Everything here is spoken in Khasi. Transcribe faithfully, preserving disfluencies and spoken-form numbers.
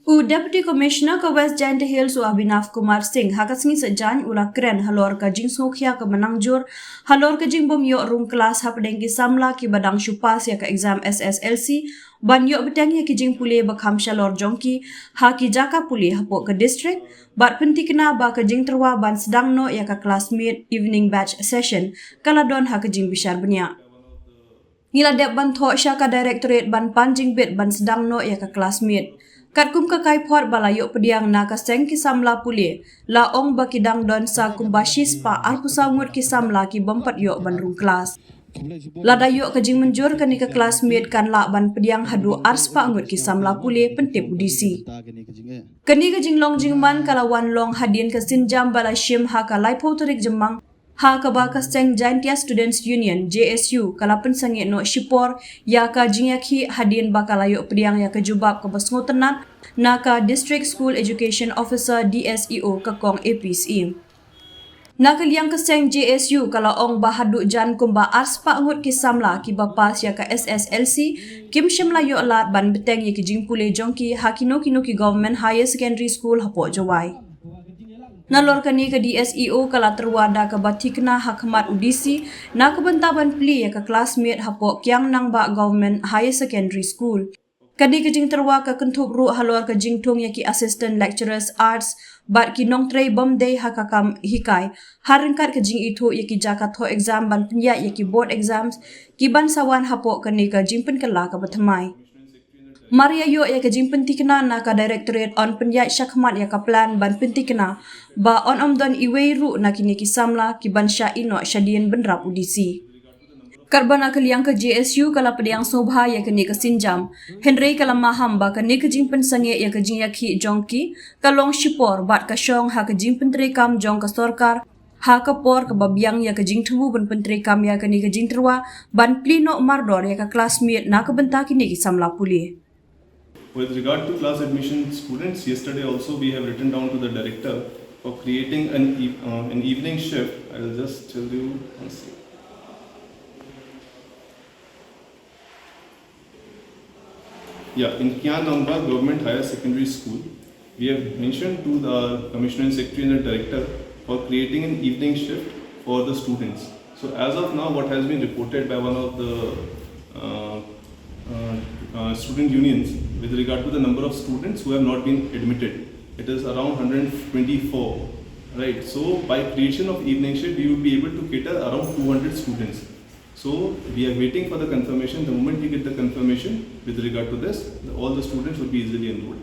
U Deputy Commissioner ka West Jaintia Hills, u Abhinav Kumar Singh, ha ka sngi Saitjaiñ u la kren halor ka jingsngewkhia ka manang jur halor ka jingbym ïoh rung klas hapdeng ki samla kiba dang shu pass ïa ka exam S S L C ban ïoh bteng ïa ki jingpule ba kham shalor jong ki ha ki jaka pule hapoh ka district, bad pyntikna ba ka jingtyrwa ban sdang noh ïa ka class meet evening batch session ka la don ha ka jingbishar bniah. Ngi la dep ban thoh sha ka directorate ban pan jingbit ban sdang noh ïa ka class meet. Katkum ka kaiphod ba la ïoh pdiang na ka seng ki samla pule, la ong ba ki dang don sa kumba shispah arphew saw ngut ki samla kibym pat ïoh ban rung klas. Lada ïoh ka jingmynjur, kane ka class meet kan lah ban pdiang haduh arspah ngut ki samla pule, pyntip u D C. Kane ka jinglong jingman ka la wan long hadien ka sienjam ba la shim ha ka laiphew tarik Jymmang, ha kaba ka seng Jaintia Students Union, J S U, ka la pynsangeh noh shipor ïa ka jingïakhih hadien ba ka la ïoh pdiang ïa ka jubab kaba sngewtynnat na ka District School Education Officer, D S E O, ka Kong A P Syiem. Na ka liang ka seng J S U ka la ong ba haduh jan kumba arspah ngut ki samla kiba pass ïa ka S S L C kim shym la ïoh lad ban bteng ïa ki jingpule jong ki ha kino kino ki Government Higher Secondary School hapoh Jowai. Nalor kane, ka D S E O ka la tyrwa da kaba thikna ha khmat u D C na ka bynta ban plie ïa ka class meet hapoh Kiang Nangbah Government Higher Secondary School. Kane ka jingtyrwa ka kynthup ruh halor ka jingthung ïa ki assistant lecturers Arts bad ki nongtrei bym dei ha ka kam hikai, ha ryngkat ka jingithuh ïa ki jaka thoh exam ban pynïaid ïa ki board exams kiban sa wan hapoh kane ka jingpynkylla kaba thymmai. Mar ïa ïoh ïa ka jingpyntikna na ka directorate, yn pynïaid shakhmat ïa ka plan ban pyntikna ba yn ym don iwei ruh na kine ki samla kiban shah ïeh noh shadien bynrap u D C. Katba na ka liang ka J S U ka la pdiang sngewbha ïa kane ka sienjam, hynrei ka la maham ba kane ka jingpynsangeh ïa ka jingïakhih jong ki ka long shipor bad ka shong ha ka jingpyntreikam jong ka sorkar ha ka por kaba biang ïa ka jingthmu ban pyntreikam ïa kane ka jingtyrwa ban plie noh mardor ïa ka class meet na ka bynta kine ki samla pule. With regard to class admission students, yesterday also we have written down to the director for creating an, e- uh, an evening shift. I will just tell you one second. Yeah, in Kiang Nangbah Government Higher Secondary School, we have mentioned to the Commissioner and Secretary and the Director for creating an evening shift for the students. So as of now, what has been reported by one of the uh, uh, uh, student unions with regard to the number of students who have not been admitted, it is around one hundred twenty-four, right? So by creation of evening shift, we would be able to cater around two hundred students. So we are waiting for the confirmation. The moment we get the confirmation with regard to this, the, all the students will be easily enrolled.